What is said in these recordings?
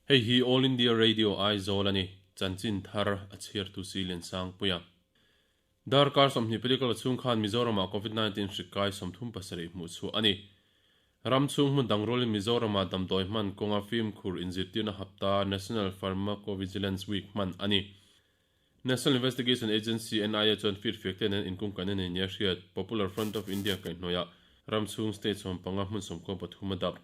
Hei hi All India Radio Aizawl a ni, chanchin thar a chhiartu si Liansangpuia. Darkar 20 pali chhung khan Mizoramah Covid 19 hri kai 37 hmuh chhuah a ni. Ram chhung hmun dang rualin Mizoramah damdawi hman kawnga fimkhur inzirtirna hapta National Pharmacovigilance Week hman a ni. National Investigation Agency, NIA, chuan firfiak te nen inkungkaihna nei nia hriat Popular Front of India kaihhnawihah ram chhung state 15 hmun 13 a dap.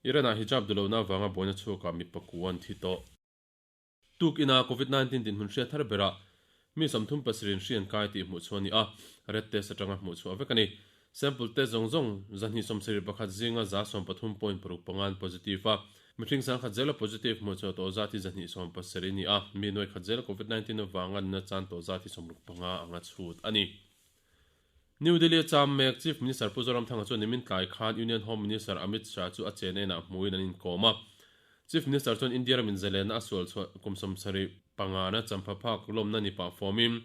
Iran-ah hijab duhlohna avanga buaina chhuakah mi pakua an thi tawh. Tuk ina Covid 19 dinhmun hriat thar berah mi 37 in hri an kai tih hmuh chhuah a ni a, red test atanga hmuh chhuah vek a ni. Sample test zawng zawng 271 zinga 113.65 an positive a, mihring 10,000 zela positive hmuh chhuah tawh zat hi 270 a ni a, mi 100,000 zela Covid 19 avanga nuna chan tawh zat hi 65 anga chhut a ni. New Delhi-a cham mek Chief Minister Pu Zoramthanga chuan nimin tlai khan Union Home Minister Amit Shah chu a chen enah hmuin an inkawm a. Chief Minister chuan India ramin zalenna a sual chhuah kum 75 na champha phak lawmna ni pah fawmin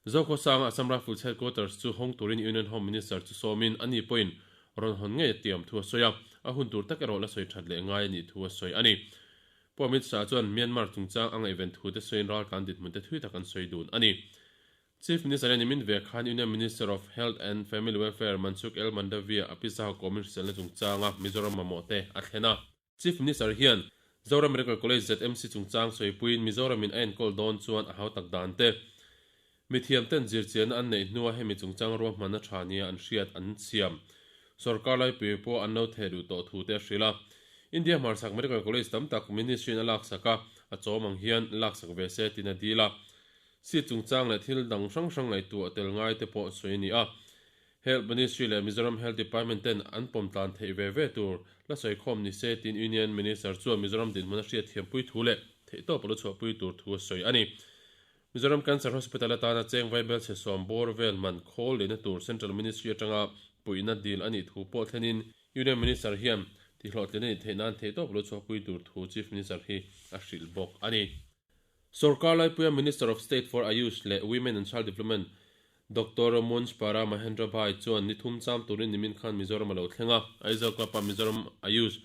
Zokhawsanga Assam Rifles Headquarters chu hawng turin Union Home Minister chu sawmin ani pawhin rawn hawn ngei a tiam thu a sawi a, a hun tur tak erawh la sawi that leh ngai a nih thu a sawi a ni. Pu Amit Shah chuan Myanmar chungchang a ngaihven thu te sawiin raltlan dinhmun te thui tak an sawi dun a ni. Chief Minister hian nimin ve khan Union Minister of Health and Family Welfare Mansukh L Mandaviya a pisa kawmin hriselna chungchanga Mizoram mamawh te a thlen a. Chief Minister hian Zoram Medical College ZMC chungchang sawipuiin Mizoramin a enkawl dawn chuan a hautak dan te, mithiam ten zirchianna an neih hnua hemi chungchang ruahmanna tha nia an hriat an siam sorkar laipui pawh an lo theh duh tawh thu te a hrilh a. India hmarchhak Medical College tam tak Ministry-in a laksak a, a chawm ang hian laksak ve se tiin a dil a. Seat chungchang leh thil dang hrang hrang ngaihtuah tel ngai te pawh sawi a ni a. Health Ministry leh Mizoram Health Department ten an pawm tlan theih ve ve tur la sawi khawm ni se tiin Union Minister chuan Mizoram dinhmun a hriat thiampui thu leh theihtawp a lo chhuahpui tur thu a sawi a ni. Mizoram Cancer Hospital atana cheng vaibel chhe sawm bawr vel man khawl lehna tur Central Ministry atanga puihna dil a nih thu pawh thlenin Union Minister hian tihhlawhtlin a nih theih nan theihtawp a lo chhuahpui tur thu Chief Minister hi a hrilh bawk a ni. Sorkar laipuia Minister of State for Ayush leh Women and Child Development Doctor Munjpara Mahendra Bhai chuan ni thum cham turin nimin khan Mizoram a lo thleng a, Aizawl Club-a Mizoram Ayush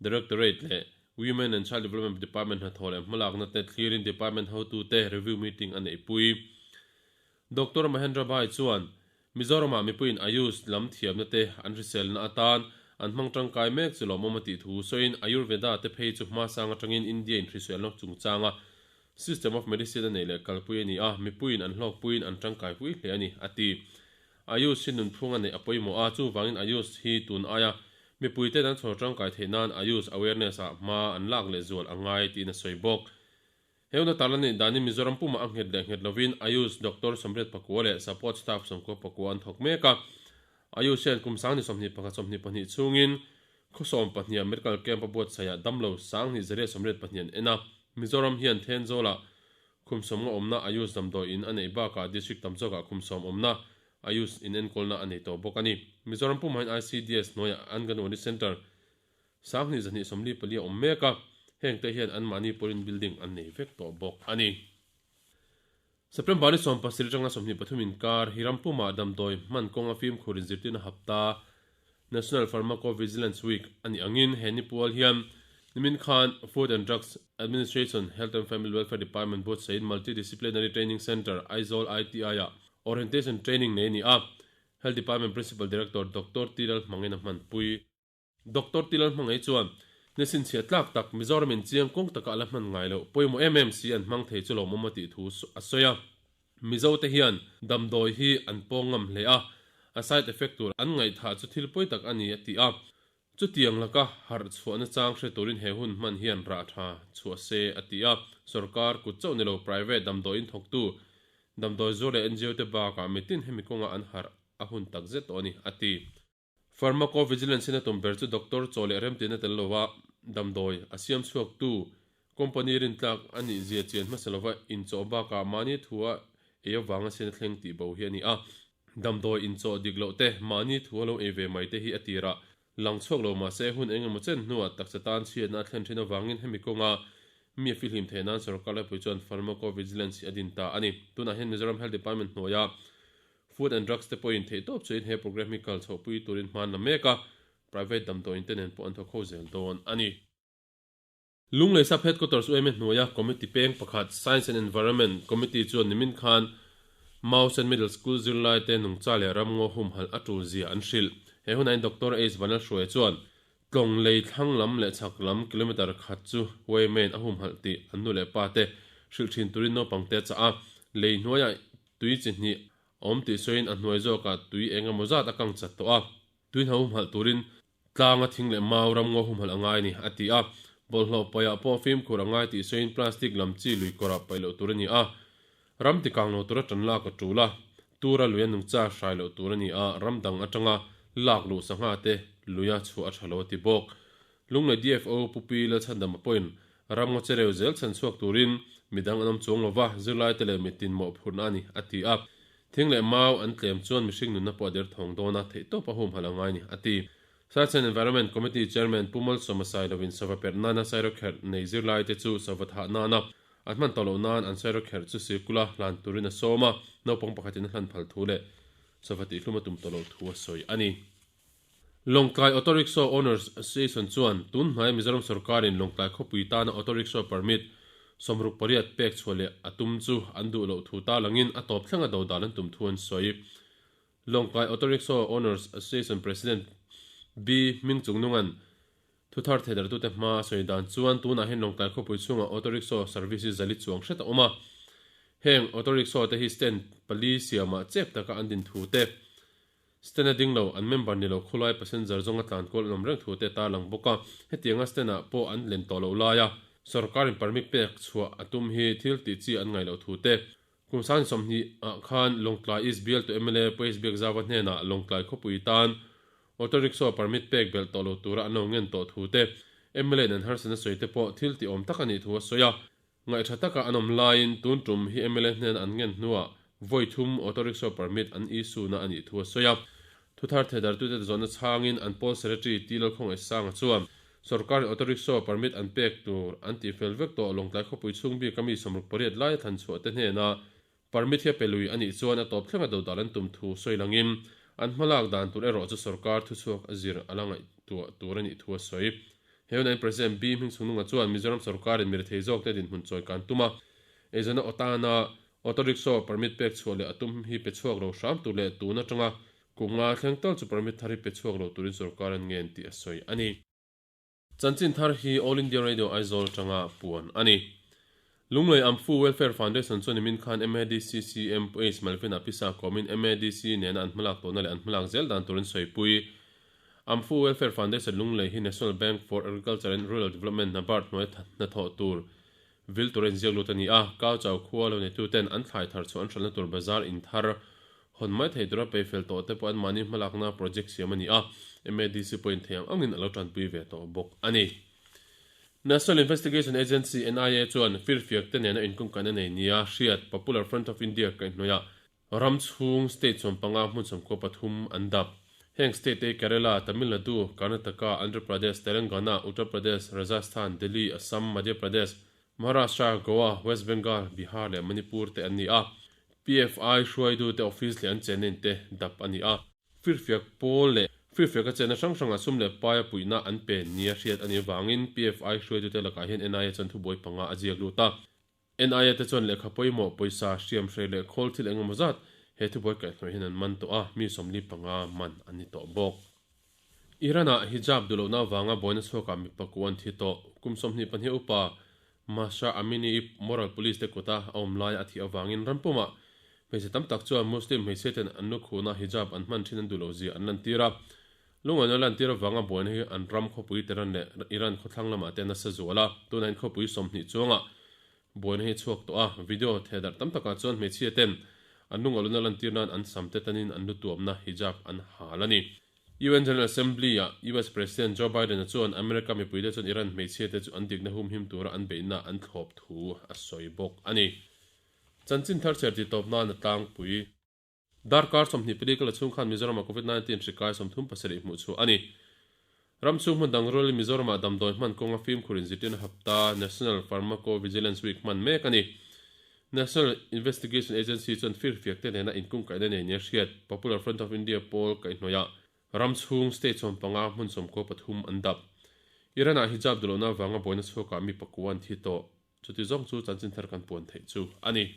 Directorate leh Women and Child Development Department hnathawh leh hmalakna te thlirin department hotute review meeting a neihpui. Doctor Mahendra Bhai chuan Mizoramah mipuiin Ayush lam thiamna te an hriselna atan an hmang tangkai mek chu lawmawm a tih thu sawiin Ayurveda te phei chu hmasang atangin India in hriselna chungchanga System of Medicine a neih leh kalpui a ni a, mipuiin an hlawkpuiin an tangkaipui hle a ni, a ti. Ayush hi nunphung a neih a pawimawh a, chuvangin Ayush hi tun aia mipuite'n an chhawr tangkai theih nan Ayush awareness ah hma an lak leh zual a ngai tiin a sawi bawk. He hun a tarlan nih danin Mizoram pumah a nghet leh nghet lovin Ayush Doctor 89 leh Support Staff 91 an thawk mek a. Ayush hian kum 2021 22 chhungin khaw 12 ah Medical Camp a buatsaihah damlo 2182 an en a. Mizoram hian Thenzawlah khum 50 awmna Ayush damdawi in a neih bakah District tam zawkah khum 10 awmna Ayush inenkawlna a nei tawh bawk a ni. Mizoram pumah hian ICDS hnuaiah Anganwadi Centre 2244 a awm mek a, hengte hian anmahni pawhin building an nei vek tawh bawk a ni. September ni 17 atanga 23 inkar hi ram pumah damdawi hman kawnga fimkhur inzirtirna hapta National Pharmacovigilance Week a nih angin he ni pual hian nimin khan Food and Drugs Administration Health and Family Welfare Department buatsahin Multidisciplinary Training Centre Aizawl ITI-ah Orientation Training nei a ni a, Health Department Principal Director Doctor Tilal hmangin a hmanpui. Doctor Tilal hmangaih chuan, Nesin chhia tlak tak Mizoram in chiang kawng taka a la hman ngai loh, pawimawh em em si an hmang thei chu lawmawm a tih thu a sawi a. Mizo te hian damdawi hi an pawng ngam hle a, a side effect tur an ngaihthah chu thil pawi tak a ni a ti a. Chutiang laka harh chhuahna chang hre turin he hun hman hian rah tha chhuah se a ti a. Sorkar kut chauh ni lo private damdawiin thawktu, damdawi zuar leh NGO te bakah mitin hemi kawnga an harh a hun takzet tawh a ni a ti. Pharmacovigilance in a tum ber chu doctor chaw leh remtihna tel lova damdawi a siam chhuaktu company rintlak a nih zia chian hmasa lova inchawh bakah mahni thua ei avanga sian a thleng tih bo hi a ni a. Damdawi inchawh dik loh te, mahni thua lo ei ve mai te hi a tirah lang chhuak lo mahse hun eng emaw chen hnuah taksa tan chhiatna a thlen thin avangin hemi kawnga mi a fihlim theih nan sorkar laipui chuan Pharmacovigilance hi a din ta a ni. Tunah hian Mizoram Health Department hnuaiah Food and Drugs te pawhin theihtawp chuin he programme hi kal chhohpui turin hma an la mek a, private damdawiin te nen pawh an thawk ho zel dawn a ni. Lunglei Sub Headquarters UMA hnuaia Committee peng pakhat Science and Environment Committee chuan nimin khan Mausen Middle School zirlaite nungcha leh ramngaw humhalh a tul zia an hrilh. He hunain Doctor H Vanlalhruaia chuan Tlawng lei thlang lam leh chhak lam kilometre khat chu UMA-in a humhalh tih an nu leh pa te hrilh thin turin naupangte a chah a, lei hnuaiah tui chi hnih a awm tih sawiin a hnuai zawkah tui eng emaw zat a kang chat tawh a, tuin ha humhalh turin Tlanga thing leh mau ram ngaw humhalh a ngai a ni, a ti a. Bawlhhlawh paihah pawh fimkhur a ngai tih sawiin plastic lam chi lui kawrah paih loh tur a ni a. Ram tikang lo tura tan lak a tul a, tura luia nungcha hrai loh tur a ni a, ram dang atanga lak luh sangha te luia chhuah a tha lo a ti bawk. Lunglei DFO Pu Pi Lalchhandama pawhin ram ngaw chereu zel chhan chhuak turin midang an awm chuang lo va, zirlaite leh mitin mawhphurhna a ni, a ti a. Thing leh mau an tlem chuan mihring nunna pawh a der thawng dawn a, theihtawp a humhalh a ngai ni, a ti. Science and Environment Committee Chairman Pu Malsawma Sailovin sava perh nana sairawkherh nei zirlaite chu sava thah nana an hman tawh loh nan an sairawkherh chu sikula hlan turin a sawm a, naupang pakhatin a hlan phal thu leh sava tihhlum a tum tawh loh thu a sawi a ni. Lawngtlai Auto Rickshaw Owners Association chuan tun hnaia Mizoram sorkarin Lawngtlai khawpui tana Auto Rickshaw Permit 68 pek chhuah leh a tum chu an duh loh thu tarlangin a tawp thlenga do dan an tum thu an sawi. Lawngtlai Auto Rickshaw Owners Association President B Hming Chungnunga'n thu thar theidartute hma a sawi dan chuan tunah hian Lawngtlai khawpui chhungah Auto Rickshaw service hi zali chuang hret a awm a. Heng Auto Rickshaw te hi stand pali siamah chep taka an din thu te Stand a ding lo, an member ni lo khawlai passenger zawnga tlan kual an awm reng thu te a tarlang bawk a, hetianga stand ah pawh an len tawh loh laia sorkarin permit pek chhuah a tum hi thil tih chi an ngaih loh thu te. Kum sangni 20 ah khan Lawngtlai East bialtu mla Pace Biakzauva hnenah Lawngtlai khawpui tan auto rickshaw permit pek belh tawh lo tura an lo ngen tawh thu te mla in an harsatna sawi te pawh thil tih awm tak a nih thu a sawi a. Ngaihṭha taka an awm laiin tun ṭum hi mla hnena an ngen hnuah vawi thum auto rickshaw permit an issue na a nih thu a sawi a. Thuthar theidartute zawhna chhangin an pawl secretary T Lalkhawngaihsanga chuan sorkarin auto rickshaw permit an pek tur an tihfel vek tawh Lawngtlai khawpui chhung bika mi 68 laia thlan chhuah te hnena permit hi a pe lui a nih chuan a tawp thlenga dodal an tum thu sawi langin an hmalak dan tur erawh chu sorkar thuchhuak a zir a la ngaihtuah tur a nih thu a sawi. He hunain President B Hmingchhungnunga chuan Mizoram sorkarin mi rethei zawkte dinhmun chawi kan tum a, eizawnna awtana auto rickshaw permit pek chhuah leh a tum hi pe chhuak lo hram tur leh tun atanga kum nga thleng tal chu permit thar hi pe chhuak lo turin sorkar an ngen tih a sawi a ni. Chanchin thar hi All India Radio Aizawl atanga puan a ni. Lunglei Amphu Welfare Foundation chuan nimin khan MADC CM Pu H Malvin-a pisa kawmin MADC nena an hmalak tawhna leh an hmalak zel dan turin sawipui. Amphu Welfare Foundation Lunglei hi National Bank for Agriculture and Rural Development NABARD hnuaia hnathawh tur vil tura inziak lut a ni a. Kau Chau khua lo neituten an thlai thar chhuah an hralhna tur bazar in thar Hawn mai thei tura pei fel tawh te pawh an mahni hmalakna project siam a ni a, MADC pawhin thei ang angin a lo tanpui ve tawh bawk a ni. National Investigation Agency, NIA, chuan firfiak te nena inkawmkaihna nei nia hriat Popular Front of India kaihhnawihah ram chhung state 15 hmun 13 an dap. Heng state te hi Kerala, Tamil Nadu, Karnataka, Andhra Pradesh, Telangana, Uttar Pradesh, Rajasthan, Delhi, Assam, Madhya Pradesh, Maharashtra, Goa, West Bengal, Bihar leh Manipur te an ni a. PFI hruaitute office leh an chenna te dap a ni a. Firfiak pawl leh firfiaka chenna hrang hrangah sum leh paia puihna an pe nia hriat a nih avangin PFI hruaitute lakah hian NIA chuan thubuai panga a ziak lut a. NIA te chuan lehkha pawimawh, pawisa, hriamhrei leh khawl thil eng emaw zat he thubuai kaihhnawih hian an man tawh a, mi 45 man an ni tawh bawk. Iran-ah hijab duh lohna avanga buaina chhuakah mipa ku an thi tawh. Kum 22 upa Mahsa Amini-i moral police te kuta a awm laia a thih avangin ram pumah hmeichhe tam tak chuan Muslim hmeichhia ten an lukhuna hijab an hman thin an duh loh zia an lantir a. Lungaina lantir avanga buaina hi an ram khawpui Tehran leh Iran khawthlang lamah te nasa zual a, tunah hian khawpui 20 chuangah buaina hi a chhuak tawh a. Video thehdarh tam takah chuan hmeichhia ten an lungaluna lantir nan an sam te tanin an lutuamna hijab an hal a ni. UN General Assembly-ah US President Joe Biden-a chuan America mipuite chuan Iran hmeichhiate chu an dikna humhim tura an beihna an thlawp thu a sawi bawk a ni. Chanchin thar chher tih tawp nan a tlangpui. Darkar 24 kala chhung khan Mizoram-ah Covid-19 hri kai 37 hmuh chhuah a ni. Ram chhung hmun dang rualin Mizoram-ah damdawi hman kawnga fimkhur inzirtirna hapta National Pharmacovigilance Week hman mek a ni. National Investigation Agency chuan firfiak te nena inkungkaihna nei nia hriat Popular Front of India pawl kaihhnawihah ram chhung state 15 hmun 13 an dap. Iran-ah hijab duh lohna avanga buaina chhuakah mi pakua an thi tawh. Chuti zawng chu chanchin thar kan puan theih chu a ni.